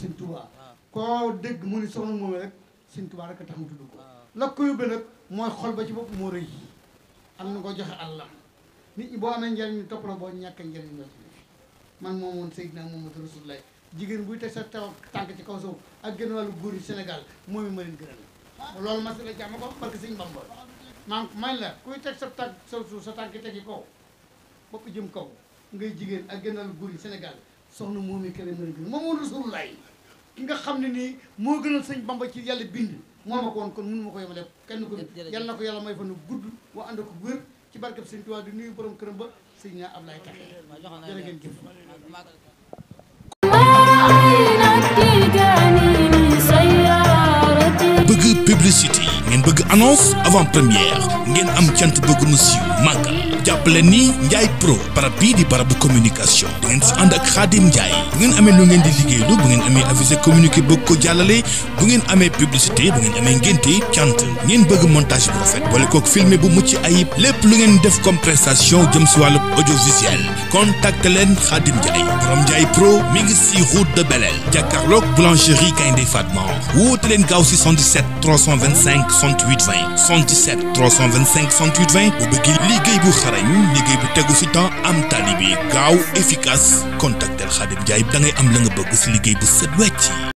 sëñ Touba koo dégg mu ni soxna moom rek sëñ Touba rek a tax mu tudd ko la ko yóbbee nag mooy xol ba ci bopp moo rëy am na ko joxe àllam nit ñi boo amee njariñ ñu topp la boo ñàkkee njariñ la man moom woon Seydina Muhammadu Rasulullah jigéen buy teg sa taw tànk ci kaw suuf ak gën wàllu góor yi Sénégal moom ma leen gënal loolu ma si la jàmm ko parce que sëñ Bamba man la kuy teg sa tànk sa suuf sa tànk tegi kaw bopp jëm kaw ngay jigéen ak gën wàllu góor yi Sénégal soxna moom i kër ma leen gënal moom woon Rasulullah ki nga xam ne nii moo gënal sëñ Bamba ci yàlla bind moo ma ko woon kon mënu ma ko yemale kenn ko yàlla na ko yàlla may fa nu gudd wa ànd ko wér ci barkeb sëñ Tuubaa di nuyu borom këram ba sëñ naa Ablaye Taxe jërë ngeen jëf bëgg publicité ngeen bëgg annonce avant première ngeen am cant bëgg mu siiw màggal jàppale ni Ndiaye Pro barab bii di barabu communication da ngeen si ànd ak Khadim Ndiaye bu ngeen amee lu ngeen di liggéeylu bu ngeen amee avisé communiqué bëgg ko jàllale bu ngeen amee publicité bu ngeen amee ngénte cant ngeen bëgg montage bu rafet boole kook filmé bu mucc ayib lépp lu ngeen def comme prestation jëm si wàllu audiovisuel contacte leen Khadim Ndiaye borom Ndiaye Pro mi ngi si route de Belel jàkkaarloog boulangerie Gaynde Fatma woote leen gaaw si 77 325 68 20 77 325 68 20 bu bëgg liggéey bu xarañ liggéey bu tegu si temps am tali bi gaaw efficace contactel Khadim Ndiaye da ngay am la nga bëgg si liggéey bu set wecc